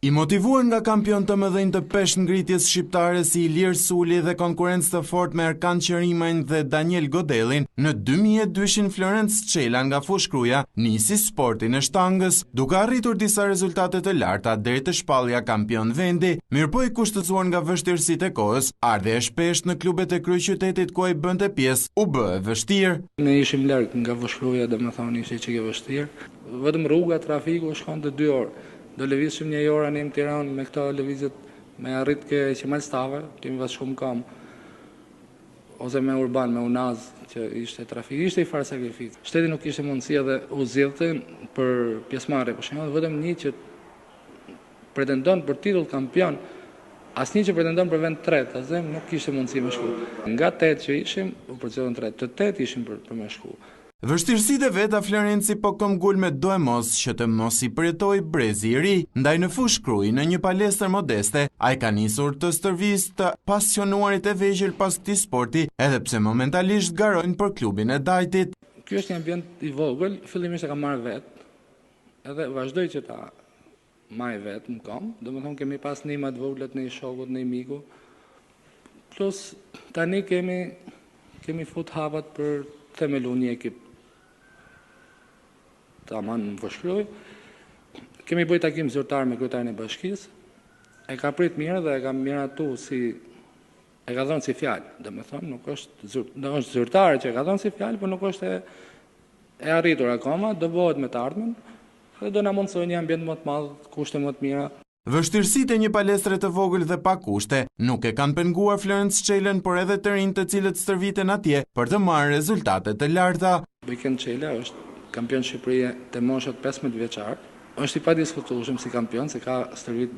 I motivuar nga kampionë të mëdhenj të peshëngritjes shqiptare si Ilir Suli dhe konkurrencë të fortë me Erkan Qerimajn dhe Daniel Godellin, në 2002-shin Florenc Çela nga Fushë-Kruja nisi sportin e shtangës, duke arritur disa rezultate të larta deri te shpallja kampion vendi, mirëpo i kushtëzuar nga vështirësitë e kohës, ardhja e shpeshtë në klubet e kryeqytetit ku ai bënte pjesë u bë e vështirë. Ne ishim larg nga Fushë-Kruja, domethënë ishte çik e vështirë. Vetëm rruga, trafiku shkonte dy orë. Do lëvizshim një orë anim Tiranë me këto lëvizjet me arrit ke Qemal Stafa, kemi pas shku në këmbë ose me urban, me unaz, që ishte trafik, ishte i farë sakrificë. Shteti nuk kishte mundësi edhe u zgjidhte për pjesëmarrje, për shembull, vetëm një që pretendon për titull kampion, asnjë që pretendon për vend tretë, ta zëmë, nuk kishte mundësi me shku. Nga tetë që ishim, u përzgjodhën tre, të tetë ishim për, për me shku. Vështirësitë e veta Florenci po këmbgul me doemos që të mos i përjetojë brezi i ri, ndaj në Fushë-Krujë, në një palestër modeste, ai ka nisur të stërvisë të pasionuarit e vegjël pas këtij sporti, edhe pse momentalisht garojnë për klubin e Dajtit. Ky është një ambient i vogël, fillimisht e kam marrë vetë, edhe vazhdoj që ta maj vetë në kom, domethënë kemi pas ndihma të vogla të ndonjë shokut, ndonjë miku. Plus tani kemi kemi fut hapat për të themelu një ekip taman në Fushë-Krujë. Kemi bëj takim zyrtar me kryetarin e bashkisë. E ka prit mirë dhe e ka miratu si e ka dhënë si fjalë, domethënë nuk është zyr, do është zyrtare që e ka dhënë si fjalë, por nuk është e e arritur akoma, do bëhet me të ardhmen dhe do na mundësojë një ambient më të madh, kushte më të mira. Vështirësitë e një palestre të vogël dhe pa kushte nuk e kanë penguar Florenc Çelën, por edhe të rinjtë të cilët stërviten atje për të marrë rezultate të larta. Bojken Çela është kampion Shqipërie te moshat 15 vjeçar. Është i padiskutueshëm si kampion se ka stërvit.